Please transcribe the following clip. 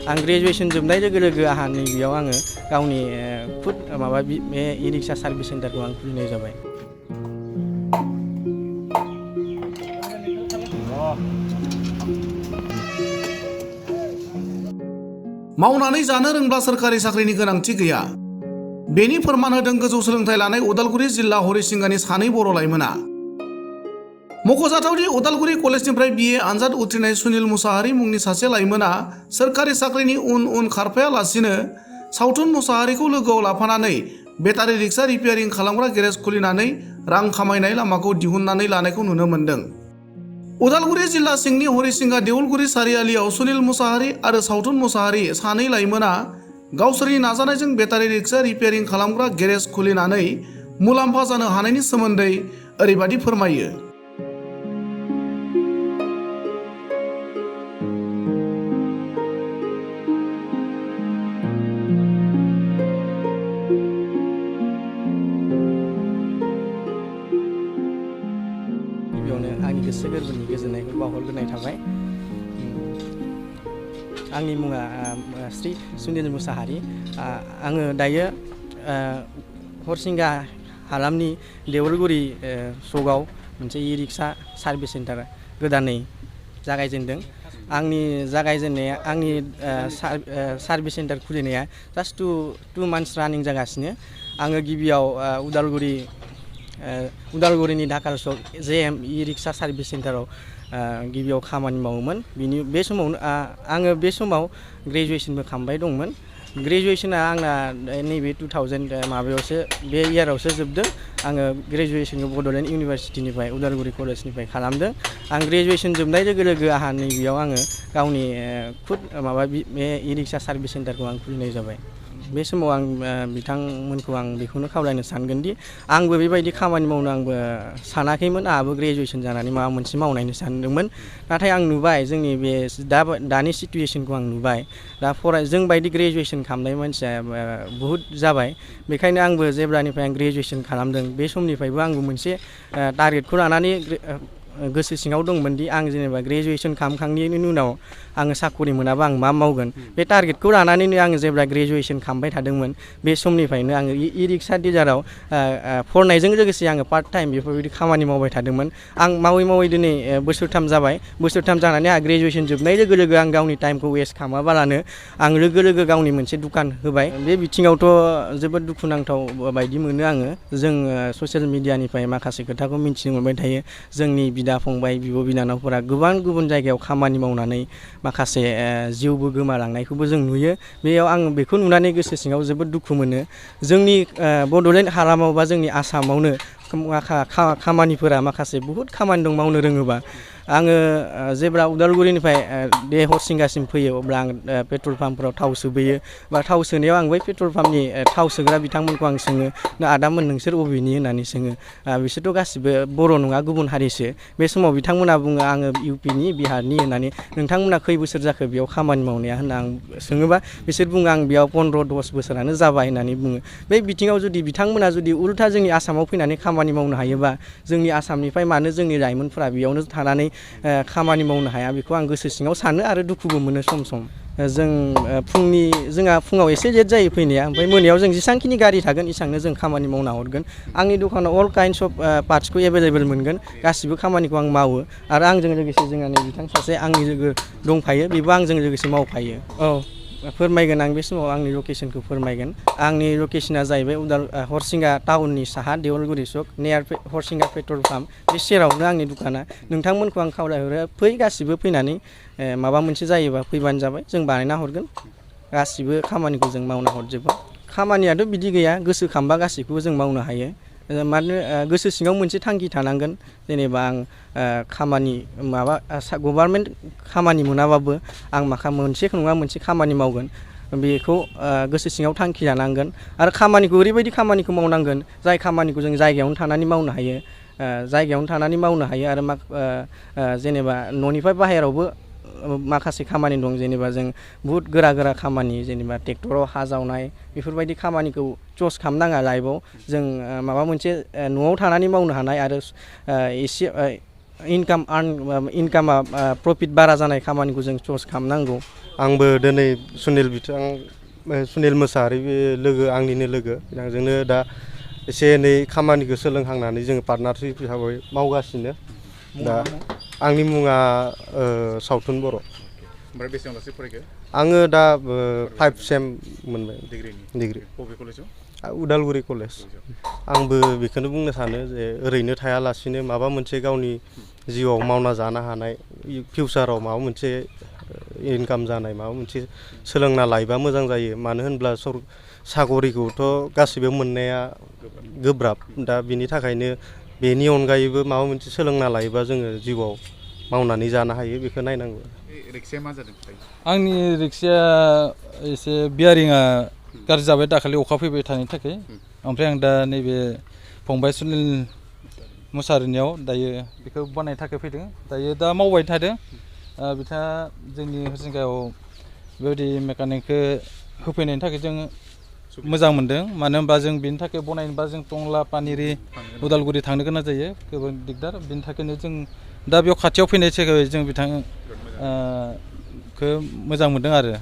आं ग्रेजुवेसन जोबनाय लोगो लोगो आंहा नैबेयाव आङो गावनि खुद माबा बे इ-रिक्सा सार्भिस सेन्टारखौ आं खुलिनाय जाबाय। मावनानै जानो रोंब्ला सोरखारि साख्रिनि गोनांथि गैया। बेनि फोरमान होदों गोजौ सोलोंथाइ लानाय उदालगुरि जिल्ला हरिसिंगानि सानै बर' लाइमोना। मख'जाथावदि उदालगुरि कलेजनिफ्राय BA आनजाद उथ्रिनाय सुनिल मुसाहारि मुंनि सासे लाइमोना सोरखारि साख्रिनि उन उन खारफायालासिनो सावथुन मुसाहारिखौ लोगोआव लाफानानै बेटारि रिक्सा रिपेयारिं खालामग्रा गेरेज खुलिनानै रां खामायनाय लामाखौ दिहुननानै लानायखौ नुनो मोन्दों। उदालगुरि जिल्ला सिंनि हरिसिंगा देउलगुरि सारियालियाव सुनिल मुसाहारि आरो सावथुन मुसाहारि सानै लाइमोना गावसोरनि नाजानायजों बेटारि रिक्सा रिपेयारिं खालामग्रा गेरेज खुलिनानै मुलाम्फा जानो हानायनि सोमोन्दै ओरैबादि फोरमायो। गिबियावनो आंनि गोसो गोरबोनि गोजोननायखौ बावहरग्रोनाय थाबाय। आंनि मुङा श्री सुनिल मुसाहारि। आङो दायो हरिसिंगा हालामनि देउलगुरि सकआव मोनसे इ-रिक्सा सार्भिस सेन्टार गोदानै जागायजेनदों। आंनि जागायजेननाया आंनि service centre खुलिनाया just two months रानिं जागासिनो। आङो गिबियाव उदालगुरिनि ढाका सक JM इ-रिक्सा सार्भिस सेन्टाराव गिबियाव खामानि मावोमोन। बे समावनो आङो बे समाव ग्रेजुवेसनबो खालामबाय दंमोन। ग्रेजुवेसना आंना नैबे 2000 माबायावसो बे इयारावसो जोबदों। आङो ग्रेजुवेसनखौ बड'लेण्ड इउनिभारसिटिनिफ्राय उदालगुरि कलेजनिफ्राय खालामदों। आं ग्रेजुवेसन जोबनाय लोगो लोगो आंहा नैबेयाव आङो गावनि खुद माबा बे इ-रिक्सा सार्भिस सेन्टारखौ आं खुलिनाय जाबाय। बे समाव आं बिथांमोनखौ आं बेखौनो खावलायनो सानगोन दि आंबो बेबायदि खामानि मावनो आंबो सानाखैमोन। आंहाबो ग्रेजुवेसन जानानै माबा मोनसे मावनायनो सानदोंमोन। नाथाय आं नुबाय जोंनि बे दानि सिटुवेसनखौ आं नुबाय। दा जोंबायदि ग्रेजुवेसन खालामनाय मानसिया बहुद जाबाय। बेखायनो आंबो जेब्लानिफ्राय आं ग्रेजुवेसन खालामदों बे समनिफ्रायबो आंबो मोनसे टारगेटखौ लानानै गोसो सिङाव दंमोन दि आं जेनेबा ग्रेजुवेसन खालामखांनायनि उनाव आङो साकरि मोनाबा आं मा मावगोन। बे टारगेटखौ लानानैनो आङो जेब्ला ग्रेजुवेसन खालामबाय थादोंमोन बे समनिफ्रायनो आङो इ-रिक्सा डिलाराव फरायनायजों लोगोसे आङो पार्ट टाइम बेफोरबायदि खामानि मावबाय थादोंमोन। आं मावै मावै दिनै बोसोरथाम जाबाय। बोसोरथाम जानानै आंहा ग्रेजुवेसन जोबनाय लोगो लोगो आं गावनि टाइमखौ वेस्ट खालामाबालानो आं लोगो लोगो गावनि मोनसे दुखान होबाय। बे बिथिङावथ' जोबोद दुखुनांथाव बायदि मोनो आङो। जों ससियेल मिडियानिफ्राय माखासे खोथाखौ मिथिनो मोनबाय थायो। जोंनि बिदा फंबाय बिब' बिनानावफोरा गुबुन जायगायाव खामानि मावनानै माखासे जिउबो गोमालांनायखौबो जों नुयो। बेयाव आं बेखौ नुनानै गोसो सिङाव जोबोद दुखु मोनो। जोंनि बड'लेण्ड हालामाव बा जोंनि आसामावनो खामानिफोरा माखासे बहुद खामानि दं मावनो रोङोबा। आङो जेब्ला उदालगुरिनिफ्राय बे हरिसिंगासिम फैयो अब्ला आं पेट्रल पाम्पफोराव थाव सोबोयो। बा थाव सोनायाव आं बै पेट्रल पाम्पनि थाव सोग्रा बिथांमोनखौ आं सोङो, आदामोन नोंसोर बबेनि होननानै सोङो। बिसोरथ' गासिबो बर' नङा गुबुन हारिसो। बे समाव बिथांमोना बुङो आङो इउपिनि बिहारनि होननानै। नोंथांमोना खै बोसोर जाखो बेयाव खामानि मावनाया होनना आं सोङोबा बिसोर बुङो आं बेयाव 15-10 बोसोरानो जाबाय होननानै बुङो। बे बिथिङाव जुदि बिथांमोना जुदि उल्था जोंनि आसामाव फैनानै खामानि मावनो हायोबा जोंनि आसामनिफ्राय मानो जोंनि लाइमोनफोरा बेयावनो थानानै खामानि मावनो हाया बेखौ आं गोसो सिङाव सानो आरो दुखुबो मोनो सम सम। जोंहा फुङाव एसे लेट जायो फैनाया। ओमफ्राय मोनायाव जों जेसांखिनि गारि थागोन एसांनो जों खामानि मावना हरगोन। आंनि दखानाव अल काइन्डस अफ पार्ट्सखौ एभेलेबेल मोनगोन। गासिबो खामानिखौ आं मावो आरो आंजों लोगोसे जोंहा नै बिथां सासे आंनि लोगो दंफायो, बेबो आंजों लोगोसे मावफायो। औ फोरमायगोन आं बे समाव आंनि लकेसनखौ फोरमायगोन। आंनि लकेसना जाहैबाय हरिसिंगा टाउननि साहा देउलगुरि सक नियार हरिसिंगा पेट्रल पाम्प बे सेरावनो आंनि दुखाना। नोंथांमोनखौ आं खावलायहरो फै गासिबो फैनानै माबा मोनसे जायोबा फैबानो जाबाय, जों बानायना हरगोन। गासिबो खामानिखौ जों मावना हरजोबो। खामानियाथ' बिदि गैया, गोसो खांबा गासैखौबो जों मावनो हायो। मानो गोसो सिङाव मोनसे थांखि थानांगोन। जेनेबा आं खामानि गभार्नमेन्ट खामानि मोनाबाबो आं मोनसे नङा मोनसे खामानि मावगोन बेखौ गोसो सिङाव थांखि लानांगोन। आरो खामानिखौ ओरैबायदि खामानिखौ मावनांगोन जाय खामानिखौ जों जायगायावनो थानानै मावनो हायो। आरो जेनेबा न'निफ्राय बाहेरावबो माखासे खामानि दं। जेनेबा जों बुहुद गोरा खामानि जेनेबा ट्रेक्टराव हा जावनाय बेफोरबायदि खामानिखौ चुज खालामनाङा लाइफआव। जों माबा मोनसे न'आव थानानै मावनो हानाय आरो एसे इनकामा प्रफिट बारा जानाय खामानिखौ जों चुज खालामनांगौ। आंबो दिनै सुनिल मोसाहारि लोगो आंनिनो लोगो बिथांजोंनो दा एसे एनै खामानिखौ सोलोंहांनानै जोङो पार्टनारशिप हिसाबै मावगासिनो। दा आंनि मुङा सावथुन बर'। ओमफ्राय बेसेबां लासै फरायखो? आङो दा 5 सेम मोनबाय डिग्री बबे कलेजाव? उदालगुरि कलेज। आंबो बेखौनो बुंनो सानो जे ओरैनो थायालासिनो माबा मोनसे गावनि जिउआव मावना जानो हानाय फिउचाराव माबा मोनसे इनकाम जानाय माबा मोनसे सोलोंना लायोबा मोजां जायो। मानो होनब्ला साकरिखौथ' गासिबो मोननाया गोब्राब। दा बिनि थाखायनो बेनि अनगायैबो माबा मोनसे सोलोंना लायोबा जोङो जिउआव मावनानै जानो हायो, बेखौ नायनांगौ। रिक्साया मा जादों? आंनि रिक्साया एसे बियारिंआ गाज्रि जाबाय दाखालि अखा फैबाय थानायनि थाखाय। ओमफ्राय आं दा नैबे फंबाय सुनिल मुसाहारिनियाव दायो बेखौ बानायनो थाखाय फैदों। दायो दा मावबाय थादों। बिथाङा जोंनि हरिसिंगायाव बेबायदि मेकानिकखौ होफैनायनि थाखाय जों मोजां मोनदों। मानो होनबा जों बेनि थाखाय बनायनोबा जों टंला पानेरि उदालगुरि थांनो गोनां जायो, गोबां दिगदार। बेनि थाखायनो जों दा बेयाव खाथियाव फैनाय थाखाय जों बिथांखौ मोजां मोनदों आरो।